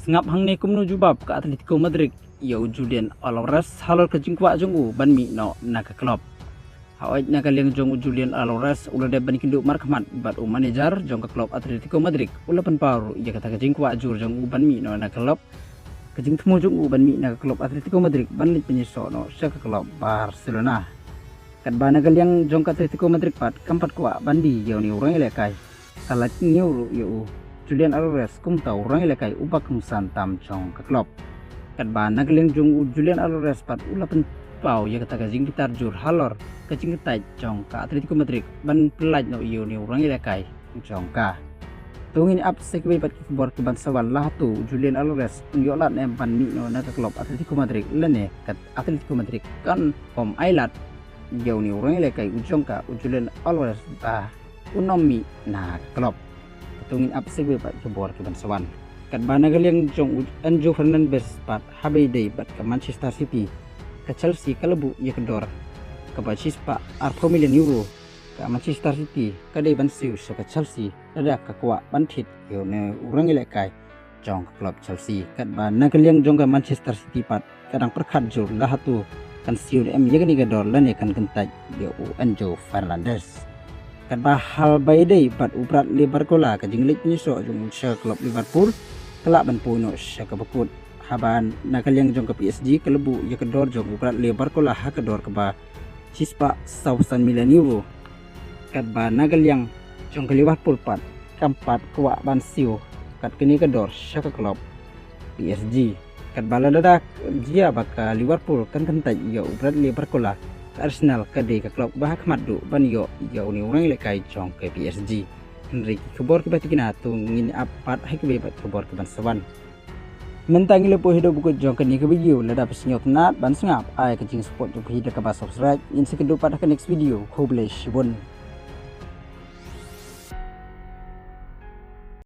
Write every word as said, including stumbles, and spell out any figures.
Sngap hangne kumno jubab ka Atletico Madrid ïa u Julian Alvarez halor ka jingkwah jong u ban mih noh na ka club. Hooid, na ka liang jong u Julian Alvarez u la dep ban kynduh markhmat bad u manager jong ka club Atletico Madrid u la pynpaw ruh ïa kata ka jingkwah jur jong u ban mih noh na ka club. Ka jingthmu jong u ban mih na ka club Atletico Madrid ban leit pynïasoh noh sha ka club Barcelona. Katba na ka liang jong ka Atletico Madrid pat kam pat kwah ban die ïa une u rangïalehkai. Ka la tynñiew ruh ïa u Julian Alvarez kum uta u rangïalehkai uba kongsan tam jong ka club. Katba na ka liang jong u Julian Alvarez pat u la pynpaw ïa kata ka jingbitar jur halor ka jingkyntait jong ka Atletico Madrid ban pyllait noh ïa une u rangïalehkai jong ka. To ngin ap sa kiwei pat ki khubor kiban sa wan. La hato u Julian Alvarez un ïoh lad ne em ban mih noh na ka club Atletico Madrid lane ka Atletico Madrid kan ym ai lad ïa une u rangïalehkai u jong ka u Julian Alvarez ba un ym mih na ka club. To ngin ap sa kiwei pat ki khubor kiban sa wan. Katba na ka liang jong u Enzo Fernandez pat, haba ïadei bad ka Manchester City, ka Chelsea ka la buh ïa ka dor kaba shispah arphew million euro. Ka Manchester City ka dei ban siew sha ka Chelsea lada ka kwah ban thied ïa une u rangïalehkai jong ka club Chelsea. Katba na ka liang jong ka Manchester City pat ka dang pyrkhat jur la hato kan siew ne em ïa kane ka dor lane kan kyntait ïa u Enzo Fernandez. Katba haba ïadei bad u Bradley Barcola, ka jingleit pynïasoh jong u sha ka club Liverpool ka lah ban poi noh sha kaba kut. Haba na ka liang jong ka P S G ka la buh ïa ka dor jong u Bradley Barcola ha ka dor kaba shispah sawphew san million euro. Katba na ka liang jong ka Liverpool pat kam pat kwah ban siew kat kane ka dor sha ka club P S G. Katba lada jia ba ka Liverpool kan kyntait ïa u Bradley Barcola, ka Arsenal ka dei ka club ba ha khmat duh ban ïoh ïa une u rangïalehkai jong ka P S G. Hynrei ki khubor kiba tikna to ngin ap pat ha kiwei pat ki khubor kiban sa wan. Mynta ngi la poi haduh ba kut jong kane ka video. Lada phi sngewtynnat ban sngap, ai ka jingsupport jong phi da kaba subscribe. Ngin sa ïakynduh pat ha ka next video. Khublei shibun.